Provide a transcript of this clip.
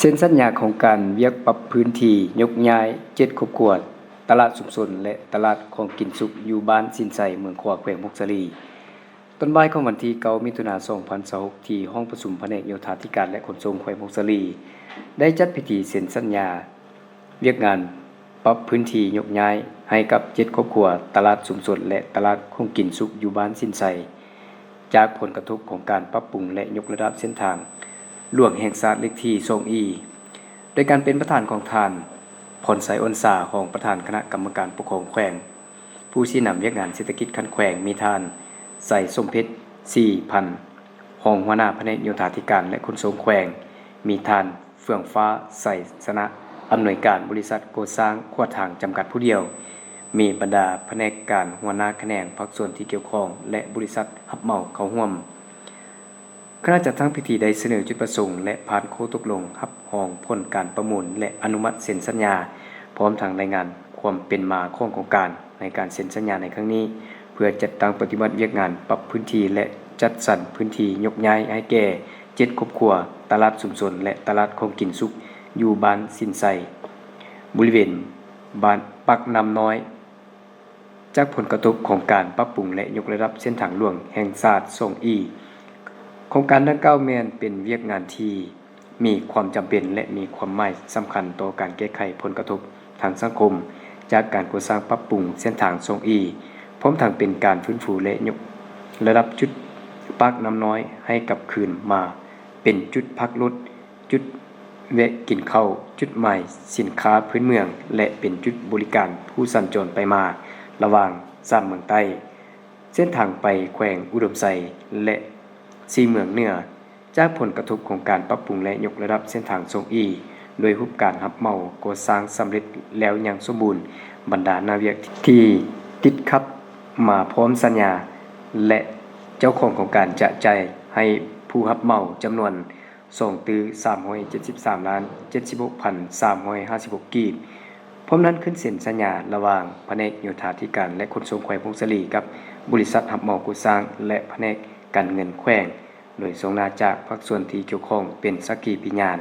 ເຊັນສັນຍາໂຄງການວຽກປັບພື້ນທີ່ຍົກຍ້າຍເຈັດຄອບຄົວຕະຫຼາດຊຸມຊົນ ແລະ ຕະຫຼາດຂອງກິນສຸກ ຢູ່ບ້ານສິນໄຊ ເມືອງຂວາ ແຂວງຜົ້ງສາລີ. ຕອນບ່າຍຂອງວັນທີເກົ້າ ມິຖຸນາ ສອງພັນຊາວຫົກ ທີ່ຫ້ອງປະຊຸມພະແນກໂຍທາທິການ ແລະ ຂົນສົ່ງ ແຂວງຜົ້ງສາລີ ໄດ້ຈັດພິທີເຊັນສັນຍາວຽກງານປັບພື້ນທີ່ຍົກຍ້າຍໃຫ້ກັບເຈັດຄອບຄົວຕະຫຼາດຊຸມຊົນ ແລະ ຕະຫຼາດຂອງກິນສຸກ ຢູ່ບ້ານສິນໄຊ ຈາກຜົນກະທົບຂອງການປັບປຸງ ແລະ ຍົກລະດັບເສັ້ນທາງຫຼວງແຫ່ງຊາດເລກທີ ສອງອີ ໂດຍການເປັນປະທານຂອງທ່ານ ພອນໄຊ ອ່ອນສາ ຮອງປະທານຄະນະກຳມະການປົກຄອງແຂວງ, ຜູ້ຊີ້ນຳວຽກງານເສດຖະກິດຂັ້ນແຂວງ ມີທ່ານ ໄຊສົມເພັດ ສີພັນ ຮອງຫົວໜ້າພະແນກໂຍທາທິການ ແລະ ຂົນສົ່ງແຂວງ, ມີທ່ານ ເຟືອງຟ້າ ໄຊຊະນະ ອຳນວຍການບໍລິສັດກໍ່ສ້າງຂົວທາງຈຳກັດຜູ້ດຽວ, ມີບັນດາພະແນກການ, ຫົວໜ້າຂະແໜງ, ພາກສ່ວນທີ່ກ່ຽວຂ້ອງ ແລະ ບໍລິສັດຮັບເໝົາເຂົ້າຮ່ວມ. ຄະນະຈັດຕັ້ງພິທີໄດ້ສະເໜີຈຸດປະສົງ ແລະ ຜ່ານຂໍ້ຕົກລົງຮັບຮອງຜົນການປະມູນ ແລະ ອະນຸມັດເຊັນສັນຍາ, ພ້ອມທັງລາຍງານຄວາມເປັນມາຂອງໂຄງການໃນການເຊັນສັນຍາໃນຄັ້ງນີ້ ເພື່ອຈັດຕັ້ງປະຕິບັດວຽກງານປັບພື້ນທີ່ ແລະ ຈັດສັນພື້ນທີ່ຍົກຍ້າຍໃຫ້ແກ່ເຈັດຄອບຄົວຕະຫຼາດຊຸມຊົນ ແລະ ຕະຫຼາດຂອງກິນສຸກ ຢູ່ບ້ານສິນໄຊ ບໍລິເວນບ້ານປາກນ້ຳນ້ອຍ ຈາກຜົນກະທົບຂອງການປັບປຸງ ແລະ ຍົກລະດັບເສັ້ນທາງຫຼວງແຫ່ງຊາດ ສອງອີ. ໂຄງການດັ່ງກ່າວແມ່ນເປັນວຽກງານທີ່ມີຄວາມຈຳເປັນ ແລະ ມີຄວາມໝາຍສຳຄັນຕໍ່ການແກ້ໄຂຜົນກະທົບທາງສັງຄົມ ຈາກການກໍ່ສ້າງປັບປຸງເສັ້ນທາງ ສອງອີ ພ້ອມທັງເປັນການຟື້ນຟູ ແລະ ຍົກລະດັບຈຸດປາກນ້ຳນ້ອຍໃຫ້ກັບຄືນມາເປັນຈຸດພັກລົດ, ຈຸດແວະກິນເຂົ້າ, ຈຸດໝາຍສິນຄ້າພື້ນເມືອງ ແລະ ເປັນຈຸດບໍລິການຜູ້ສັນຈອນໄປມາລະຫວ່າງສາມເມືອງໃຕ້, ເສັ້ນທາງໄປແຂວງອຸດົມໄຊ ແລະ ສີ່ເມືອງເໜືອ. ຈາກຜົນກະທົບຂອງການປັບປຸງ ແລະ ຍົກລະດັບເສັ້ນທາງ ສອງອີ ໂດຍຮູບການຮັບເໝົາກໍ່ສ້າງສຳເລັດແລ້ວຢ່າງສົມບູນ, ບັນດາໜ້າວຽກທີ່ຕິດຂັດມາພ້ອມສັນຍາ ແລະ ເຈົ້າຂອງໂຄງການຈະຈ່າຍໃຫ້ຜູ້ຮັບເໝົາຈຳນວນ ສອງຕື້ສາມຮ້ອຍເຈັດສິບສາມລ້ານເຈັດສິບຫົກພັນສາມຮ້ອຍຫ້າສິບຫົກກີບ. ພ້ອມນັ້ນຂຶ້ນເຊັນສັນຍາລະຫວ່າງພະແນກໂຍທາທິການ ແລະ ຂົນສົ່ງແຂວງຜົ້ງສາລີ ກັບບໍລິສັດຮັບເໝົາກໍ່ສ້າງ ແລະ ພະແນກການເງິນແຂວງ ໂດຍສ່ວງໜ້າຈາກພາກສ່ວນທີ່ກ່ຽວຂ້ອງເປັນສັກຂີພະຍານ.